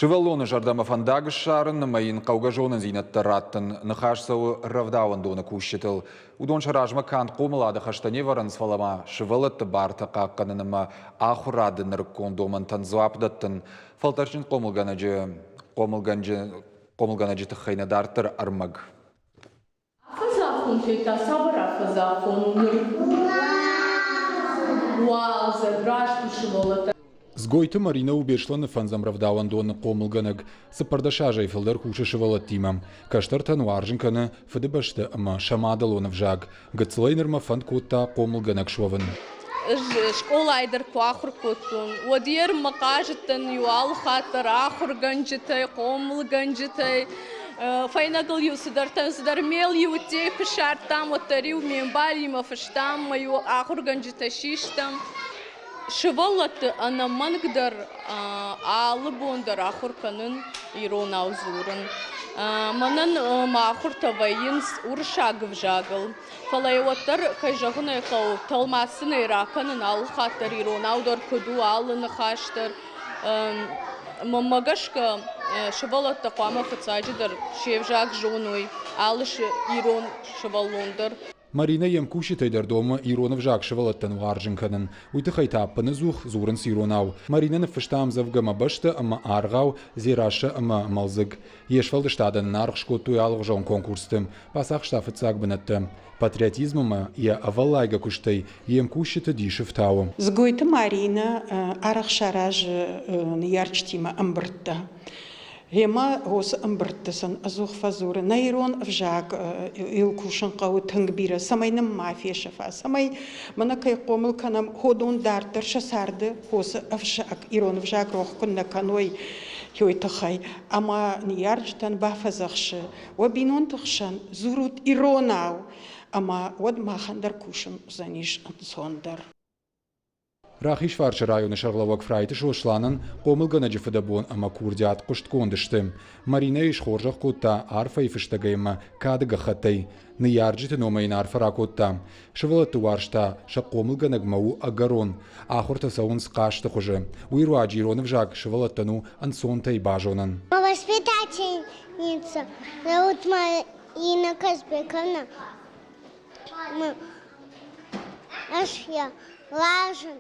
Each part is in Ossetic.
Сывӕллоны зӕрдӕмӕ фӕндаг ссарын ӕмӕ йын хъӕугӕ зонындзинӕдтӕ раттын ныхас цӕуы рӕвдауӕндоны кусджытыл. Уыдон сӕ размӕ канд хъомылады хӕстӕ не вӕрынц, фӕлӕ ма сывӕллӕтты бартӕ хъахъхъӕнын ӕмӕ ахуырады нырыккон домӕнтӕн дзуапп дӕттын. Фӕлтӕрджын хъомылгӕнӕджы хъомылгӕнӕджы тыххӕй нӕ дарддӕр ӕрмӕг. Афӕдзы та цавӕр афӕдзы у ныр? Уалдзӕг, раст у сывӕллӕттӕ. Дзгойты Маринӕ у Беслӕны фӕндзӕм рӕвдауӕндоны хъомылгӕнӕг. 14 азӕй фылдӕр кусы сывӕллӕттимӕ. Кӕстӕртӕн уарзын кӕны Фыдыбӕстӕ ӕмӕ сӕ мадӕлон ӕвзаг. Гыццылӕй нырмӕ фӕнд кодта хъомылгӕнӕг суӕвын. Ӕз скъолайы дӕр куы ахуыр кодтон, уӕд йе рмӕ хъазыдтӕн-иу алы хатт дӕр ахуыргӕнджытӕй, хъомылгӕнджытӕй. Фӕйнӕгыл-иу цыдӕртӕн цыдӕр мел-иу ӕддейы куы ссардтам, уӕддӕр-иу ме мбалимӕ фыстам, мӕ-иу ахуыргӕнджытӕ систӕм. Сывӕллӕтты ӕнӕмӕнгдӕр алы бон дӕр ахуыр кӕнын иронау дзурын. Мӕнӕн мӕ ахуыртӕ вӕййынц уырыссаг ӕвзагыл, фӕлӕ йӕ уӕддӕр, кӕй зӕгъын ӕй хъӕуы, тӕлмац сын ӕй ракӕнын алы хатт дӕр иронау дӕр куыд у, алы ныхас дӕр. Мӕнмӕ гӕсгӕ, сывӕллӕттӕ хъуамӕ фыццаджыдӕр се взаг зоной, алы ирон сывӕллон дӕр. Маринӕ йе мкусджытӕй дӕр домы ирон ӕвзаг сывӕллӕттӕн уарзын кӕнын. Уый тыххӕй та ӕппынӕдзух дзурынц иронау. Маринӕ ныффыста ӕмдзӕвгӕ Мӕ бӕстӕ ӕмӕ аргъау Дзерассӕ ӕмӕ Мӕлдзыг. Йе сфӕлдыстадӕн ын аргъ скодтой алыгъуызон конкурсты, бацахста фыццаг бынӕттӕ. Патриотизм ӕмӕ йӕ ӕвӕллайгӕ куыстӕй йе мкусджыты дисы фтауы. Дзгойты Маринӕ арӕх саразы ныййарджытимӕ ӕмбырдтӕ. Гъемӕ уыцы ӕмбырдты сын ӕдзух фӕдзуры, нӕ ирон ӕвзаг ыл кусын хъӕуы тынг бирӕ, цӕмӕй нын ма фесӕфа, цӕмӕй мӕнӕ кӕй хъомыл кӕнӕм, уыдон дарддӕр сӕ царды уыцы ӕвзаг, ирон ӕвзаг рох куыннӕ кӕной, уый тыххӕй. Ӕмӕ ныййарджытӕн бафӕдзӕхсы, уӕ бинонты хсӕн дзурут иронау, ӕмӕ уӕд махӕн дӕр кусын уыдзӕнис ӕнцондӕр. Рахизфарсы районы сӕргълӕууӕг Фрайты Сосланӕн хъомылгӕнӕджы фыдӕбон ӕмӕ курдиат хъуыстгонд сты. Маринӕйы схорзӕх кодта арфӕйы фыстӕгӕй ӕмӕ кады гӕххӕттӕй. Ныййарджыты номӕй йын арфӕ ракодта. Сывӕллӕтты уарзт та сӕ хъомылгӕнӕгмӕ у ӕгӕрон. Ахуыртӕ цӕуынц хъазты хуызы. Уый руаджы ирон ӕвзаг сывӕллӕттӕн у ӕнцонтӕй базонӕн. Воспитательница зовут Марина Казбековна. Ӕз йӕ лазын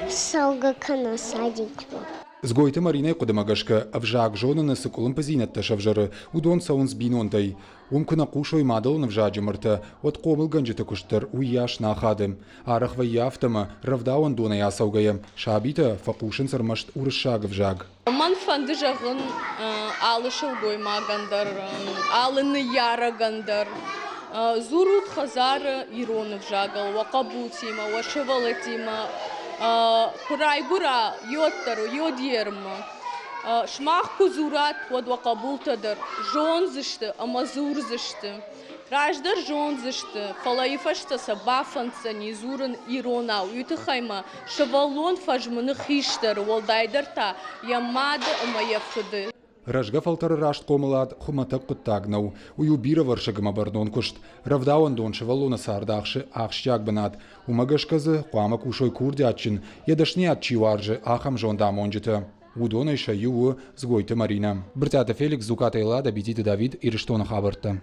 цӕугӕ кӕна садикмӕ. Дзгойты Маринӕйы хъуыдымӕ гӕсгӕ, ӕвзаг зоныны цы къуылымпыдзинӕдтӕ сӕвзӕры, уыдон цӕуынц бинонтӕй. Уым куы нӕ хъусой мадӕлон ӕвзаджы мыртӕ, уӕд хъомылгӕнджыты куыст дӕр уыйас нӕ ахады. Арӕх вӕййы афтӕ ӕмӕ, рӕвдауӕндонӕй ацӕугӕйӕ, сабитӕ фӕхъусынц ӕрмӕст уырыссаг ӕвзаг. Мӕн фӕнды зӕгъын алы сылгоймагӕн дӕр, алы ныййарӕгӕн дӕр. Дзурут хӕдзары ирон ӕвзагыл уӕ хъӕбултимӕ, уӕ сывӕллӕттимӕ. Куы райгуыра, йод дӕр, йод ермы. Сымах куы дзурат, уӕд уӕ хъӕбултӕ дӕр зондзысты ӕмӕ дзурдзысты. Раздӕр зондзысты, фӕлӕ йы фӕстӕ сӕ бафӕнддзӕни дзурын иронау. Уый тыххӕй ма сывӕллон фӕзмыны хистӕры, уӕлдайдӕр та йӕ мады ӕмӕ йӕ фыды. Рӕзгӕ фӕлтӕры раст хъомылад хуымӕтӕг хъуыддаг нӕу. Уый у бирӕвӕрсыг ӕмӕ бӕрнон куыст. Рӕвдауӕндон сывӕллоны царды ахсы ахсджиаг бынат. Уымӕ гӕсгӕ дзы хъуамӕ кусой курдиатджын, йӕ дӕсныйад чи уарзы, ахӕм зондамонджытӕ. Уыдонӕй сӕ иу у Дзгойты Маринӕ. Брытъиаты Феликс, Дзукъаты Эллада, Бититы Давид, Ирыстоны хабӕрттӕ.